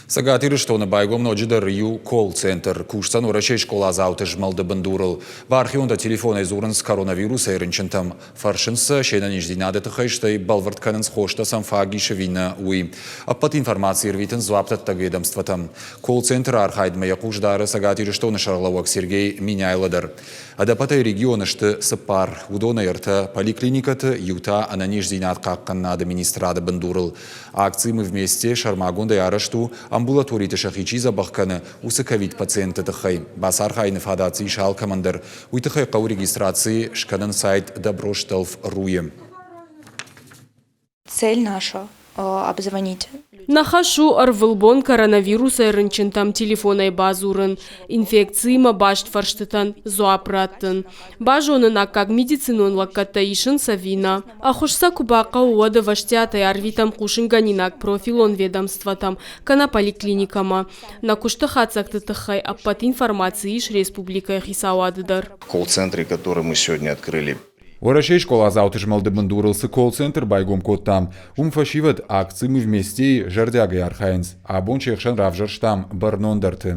Цӕгат Ирыстоны байгом ноджыдӕр иу колл-центр. Кусдзӕн Уӕрӕсейы скъоладзауты змӕлды бындурыл. Бархионтӕ телефонӕй дзурынц коронавирусӕй рынчынтӕм. Фӕрсынц сӕ се нӕниздзинады тыххӕй, стӕй бӕлвырд кӕнынц хостӕ сӕм фаг ис ӕви нӕ, уый. Ӕппӕт информаци ӕрвитынц дзуапдӕттӕг ведомствотӕм. Колл-центры архайдмӕ йӕ хъус дары Цӕгат Ирыстоны сӕргълӕууӕг Сергей Меняйло дӕр. Ӕдӕппӕтӕй регионы сты цыппар, уыдонӕй ӕртӕ поликлиникӕты, иу та ӕнӕниздзинад хъахъхъӕнынады министрады бындурыл. Акци «Мы вместе» сӕрмагондӕй арӕзт у, амбулаториты сӕхи чи дзӕбӕх кӕны, уыцы ковид-пациентты тыххӕй. Бацархайыны фадат ис алкӕмӕн дӕр. Уый тыххӕй хъӕуы регистраци скӕнын сайт Доброштелф.ру-йы. Цель наша обзвонить. Нӕ хӕс у ӕрвылбон коронавирусӕй рынчынтӕм телефонӕй бадзурын, инфекциимӕ баст фӕрстытӕн дзуапп раттын, базонын аккаг медицинон лӕггӕдтӕ исынц ӕви нӕ. Ӕххуыс сӕ куы бахъӕуы, уӕд ӕвӕстиатӕй арвитӕм хъусынгӕнинаг профилон ведомствотӕм кӕнӕ поликлиникӕмӕ. Нӕ куысты хатдзӕгты тыххӕй ӕппӕт информаци ис республикӕйы хицауады дӕр. Колл-центре, который мы сегодня открыли, Уӕрӕсейы скъоладзауты змӕлды бындурыл цы колл-центр байгом кодтам, уым фӕсивӕд акци «Мы вместе»-йы зӕрдиагӕй архайынц. Абон се хсӕн равзӕрстам бӕрнондӕрты.